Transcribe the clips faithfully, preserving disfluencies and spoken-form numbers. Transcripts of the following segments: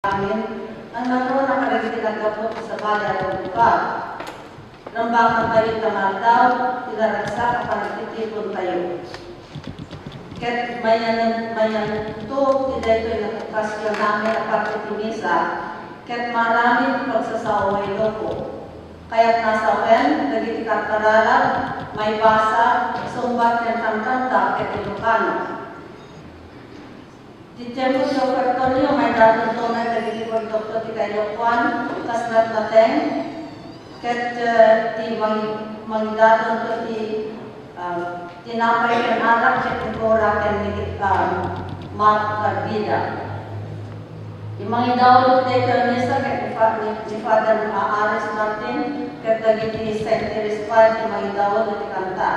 amin, a nangruna kadagiti naggapu ti sabali a tunggal. Rambakantayo ita nga aldaw ti naragsak a panagtitipontayo. Ket mayan-, mayanto ti daytoy nga okasiyon amin a parte ti misa, ket maaramid ti pagsasao wenno loko. Kayatna a sawen dagiti karkararag, maibasa, sungbat ken kantanta ket Ilocano. Ti tiempo ti ofertorio, maidatonto met dagiti produkto ti kaiduaen, kasla nateng, ket, eh, ti mang-, mangidatonto ti, ah, tinapay ken arak, ket ni Cora ken ni, ah, Mark Carbida. Ti mangidaud iti daytoy a misa ket ni Fa-, ni, ni Father Aris Martin, ket dagiti Saint Teres Choir ti mangidaud iti kanta.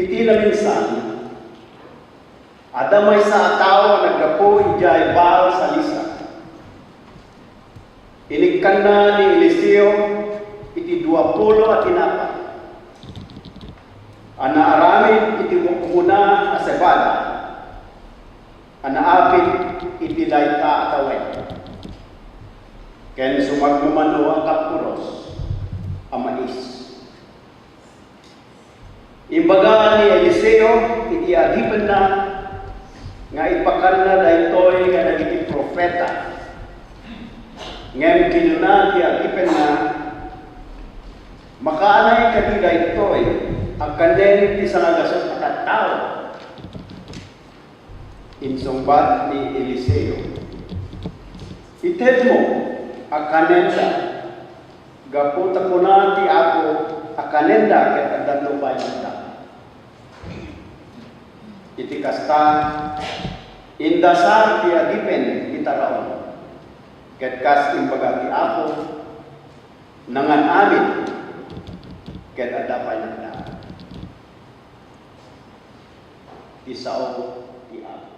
Iti naminsan, adda maysa a tao a naggapu idiay Baal-Salisa. Inikkanna ni Eliseo iti duapulo a tinapay a naaramid iti umuna a sebada a naapit iti dayta a tawen, ken sumagmamano a kappuros a mais. Imbaga ni Eliseo iti adipenna nga ipakanna daytoy kadagiti profeta. Ngem kinuna ti adipenna, "Makaanay kadi daytoy a kanen ti sangagasut a tattao?" Insungbat ni Eliseo, "Itedmo a kanenda, gapu ta kuna ti Apo a kanenda ket addanto pay ita." Iti kasta, indasar ti adipen ti taraon, ket kas imbaga ti Apo, nangan-amin, ket adda pay nagdaan. Ti sao ti Apo.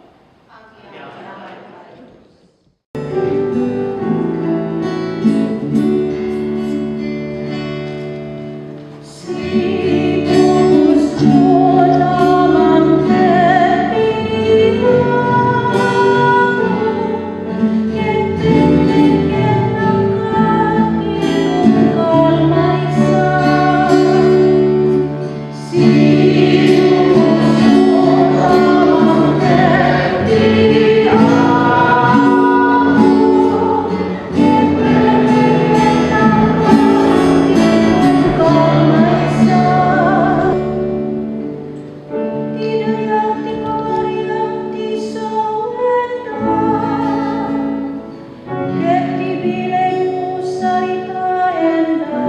Ket ti bileg mo saritaenda,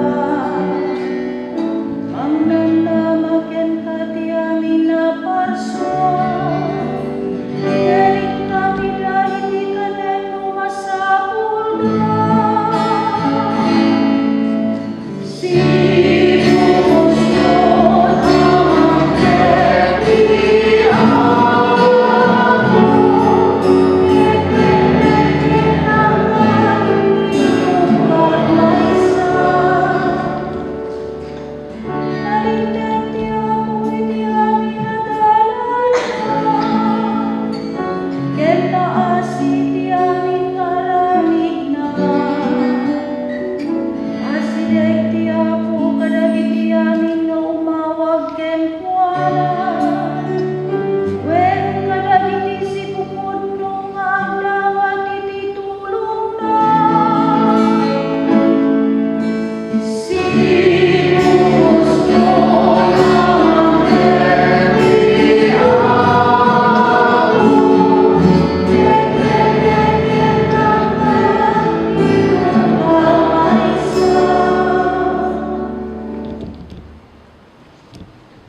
mangdamdama kenka ti amin a parsua, ket iknapida iti kanen no masapulda. Ken naasi ti amin nga aramidna. Asideg ti Apo kadagiti amin nga umawag kenkuana, wen kadagiti sipupudno nga agdawat iti tulongna.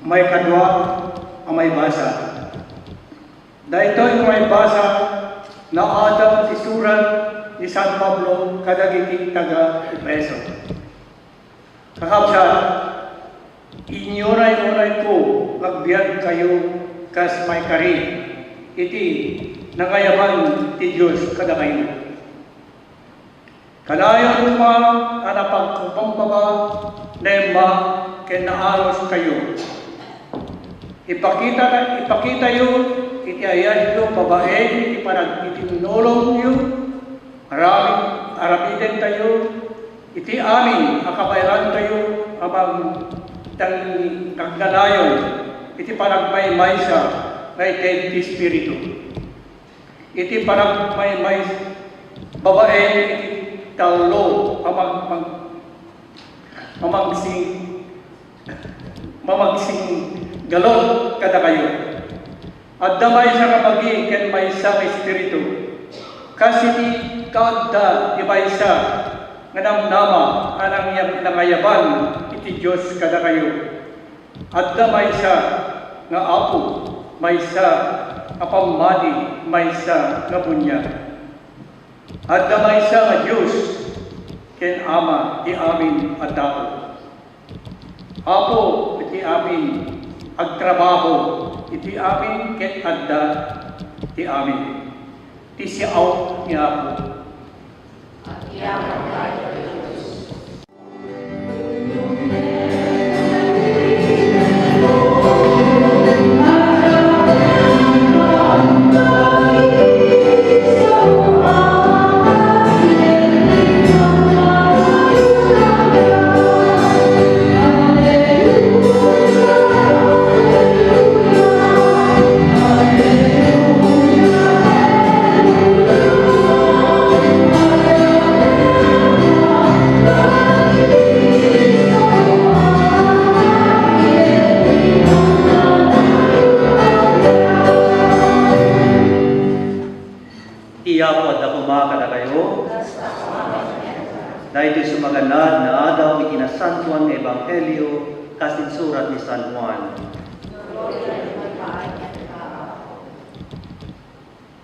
Maikadua a maibasa. Daytoy nga maibasa, naadal ti surat ni San Pablo kadagiti taga-Efeso. Kakabsat, inyuray-urayko nga agbiagkayo kas maikari iti nangayaban ti Dios kadakayo. Kanayon koma a napagkumbaba, naimma, ken naaruskayo. Ipakita, ipakitayo iti ayatyo babaen iti panagtitinnulongyo. Aram-, aramidentayo iti amin a kabaelantayo a mangtang-, nagnanayon iti panagmaymaysa nga ited ti Espiritu. Iti panagmaymay babaen iti tallo a mag-, mag-, mamagsing-, mamagsinggalon kadakayo. Adda maysa nga bagi ken maysa nga Espiritu, kas iti kaadda ti maysa nga namnama a nangyab-, nangayaban iti Dios kadakayo. Adda maysa nga Apo, maysa nga pammati, maysa nga buniag. Adda maysa nga Dios ken Ama ti amin a tao. Apo ti amin Agtrabaho iti amin ket adda ti amin. Ti siaw ni Apo. Ti Apo adda koma kadakayo. Daytoy sumaganad nga adaw iti nasantoan nga ebanghelio kas insurat ni San Juan.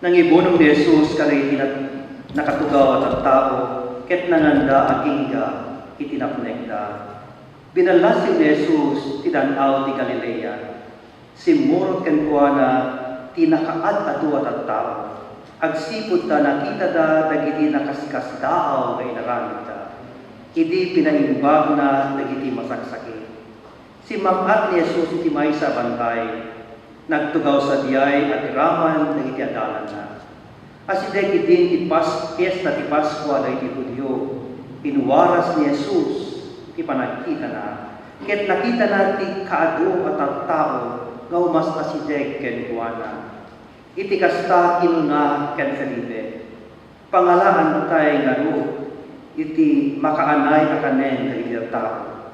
Nangibunong ni Jesus kadagiti nat-, nakatugaw a tattao ket nanganda agingga iti napnekda. Binallasiw ni Jesus ti Dan-aw ti Galilea. Simmurot kenkuana ti nakaad-adu a tattao. Agsipud ta nakitada dagiti nakaskasdaaw nga inaramidda idi pinaimbagna dagiti masaksakit. Simmang-at ni Jesus iti maysa a bantay. Nagtugaw sadiay agraman dagiti adalanna. Asideg idin ti Pas-, Piesta ti Paskua dagiti Judio, inwaras ni Jesus ti panagkitana, ket nakitana ti kaadu a tattao nga umas-asideg kenkuana. Iti kasta, kinuna ken Felipe, "Pangalaantay ngarud iti makaanay a kanen dagiti tattao."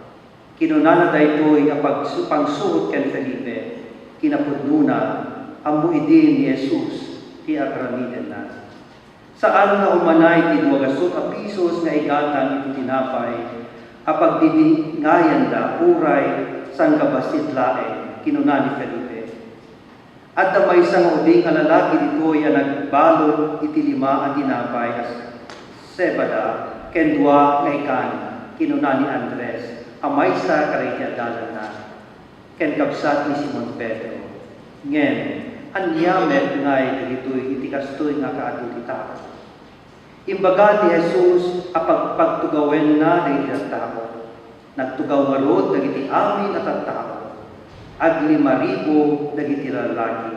Kinunana daytoy a pagsu-, pangsurot ken Felipe, kinapudnona, ammo idin ni Jesus ti agramidenna. Saan nga umanay ti dua gasut a pisos nga igatang iti tinapay a pagdidingayanda uray sangkabassit laeng, kinuna ni Felipe. Adda maysa nga ubing a lalaki ditoy a nagbalud iti lima a tinapay a sebada ken dua nga ikan, kinuna ni Andres a maysa kadagiti adalanna, ken kabsat ni Simon Pedro. Ngem ania met ngay dagitoy iti kastoy nga kaadu ti tao? Imbaga ni Jesus a pagpagtugawenna dagiti tattao. Nagtugaw ngarud dagiti amin a tattao. Aglima ribu dagiti lalaki.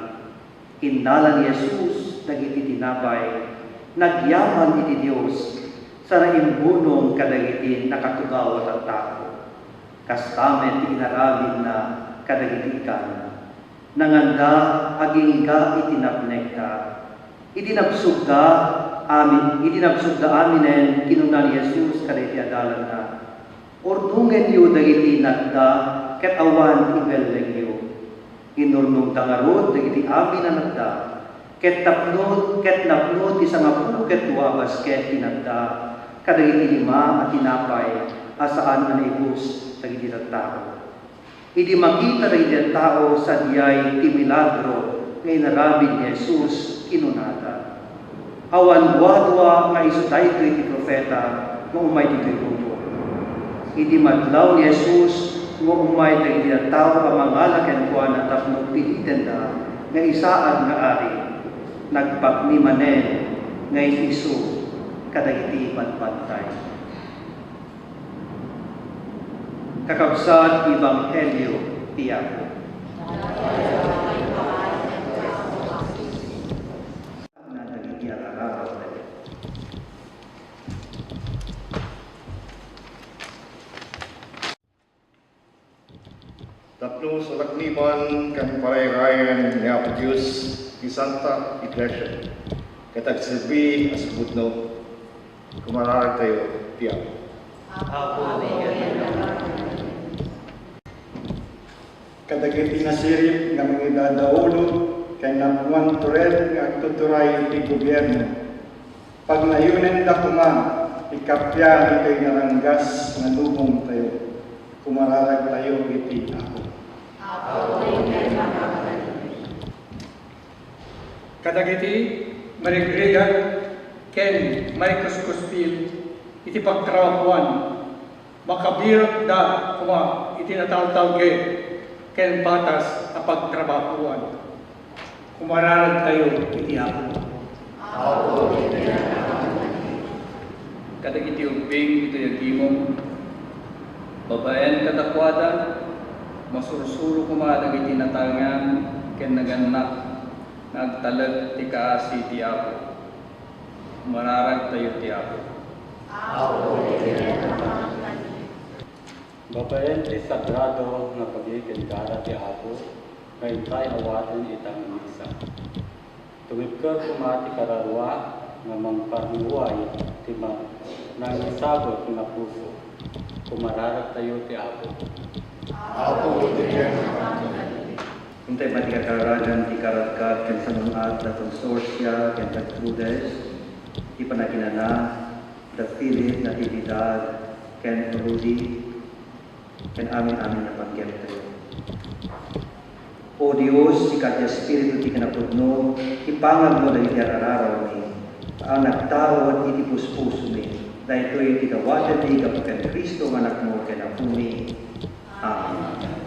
Innala ni Jesus dagiti tinapay, nagyaman iti Dios, sana imbunong kadagiti nakatugaw a tattao. Kasta met ti inaramidna kadagiti ikan. Nanganda agingga iti napnekda. Idi nabsogda amin, idi nabsogda aminen, kinuna ni Jesus kadagiti adalanna, "Urnongenyo dagiti natda ket awan ibellengyo." Inurnongda ngarud dagiti amin a natda, ket tapno, ket napno ti sangapulo ket dua a basket ti natda kadagiti lima a tinapay a saan a naibus dagiti tattao. Idi makita dagiti tattao sadiay ti milagro nga inaramid ni Jesus, kinunada, "Awan duadua nga isu daytoy ti profeta nga umay ditoy lubong." Idi madlaw ni Jesus nga umay dagiti tattao a mangala kenkuana tapno pilitenda nga isaad nga ari, nagpakni manen nga isu kadagiti bantay. Kakabsat, Ebanghelio ti Apo. Tapno salakniban ken parayrayen ni Apo Dios ti Santa Iglesia, ket agserbi a sumudno, kumararagtayo ti Apo. Kadagiti nasirib nga mangidadaulog ken napnoan tured nga agtuturay iti gobierno, pagnayonenda koma ti kappia ditoy naranggas nga lubongtayo. Kumararagtayo iti Apo. Kadagiti marigrigat ken maikuskuspil iti pagtrabahoan, makabirekda koma iti nataltalged ken patas a pagtrabahoan. Kumararagtayo iti Apo. Kadagiti ubbing ditoy agimong, babaen kadakuada, masursuro koma dagiti natangan ken nagannak nga agtalek ti kaasi ti Apo. Kumararagtayo iti Apo. Babaen ti sagrado nga pagigingada ti Apo nga intay awaten ita nga misa. Tumipker koma ti kararua nga mangparnuay ti ma-, nangisabet nga puso. Kumararagtayo ti Apo. Apo, ti Dios. Intay met ti kakararagan ti karadkad ken sanun-at da Consorcia ken da Trudes, ti panaginana da Philip, Natividad, ken Rudy, ken amin-amin nga panggeptayo. O Dios, sika ti Espiritu ti kinapudno, ipangagmo dagiti ar-ararawmi a nagtaud iti puspusomi. Daytoy ti dawatenmi gapu ken Cristo nga Anakmo ken Apomi. Amen.